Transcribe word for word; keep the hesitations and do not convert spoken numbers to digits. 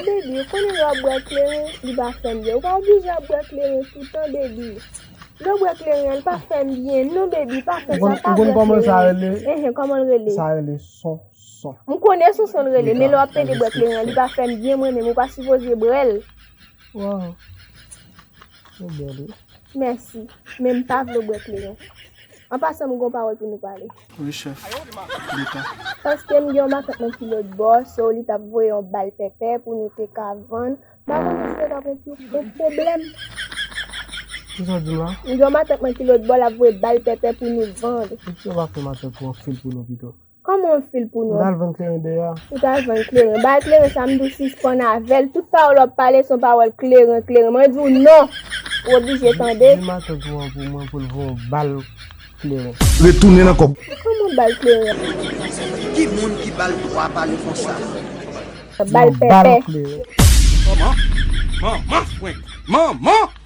Baby, ou konnen lè w ap bwè kleren, li pa fè m byen. Ou pa oblije ap bwè kleren toutan, baby. Lè w bwè kleren an, li pa fè m byen, non, baby, pa fè sa, pa bwè kleren. Ou konn kòman sa rele? Enhen, kòman l rele? Sa rele son, son. M konnen son, son l rele, men lè w ap plede bwè kleren an, li pa fè m byen, mwen menm, ou pa sipoze bwè l. Waw. Ou bèl, wi. Mèsi, men m pa vle w bwè kleren. An pasan, m gen yon pawòl pou nou pale. Wi, chèf. Deta. Paske m gen yon matant mwen ki lòt bò, so li t ap voye yon bal pèpè pou nou te ka vann. M pa konn si se t ap yon, yon pwoblèm. Kisa w di m la? M gen yon matant mwen ki lòt bò, l ap voye bal pèpè pou nou vann. Eske w pa fè matant ou anfil pou nou pito? Kòman w fil pou nou? M t al vann kleren deyò. Ou t al vann kleren. Bay kleren sa, m di w sispann avè l. Tout pawòl w ap pale se yon pawòl kleren, kleren. Mwen di w non. Ou oblije tande. Di matant ou an pou mwen pou l voye yon bal kleren. Retounen nan kòb. Kòman bal kleren? Ki moun ki ba l dwa pale konsa? Bal pèpè. Kleren. Manman, manman, frenk, manman!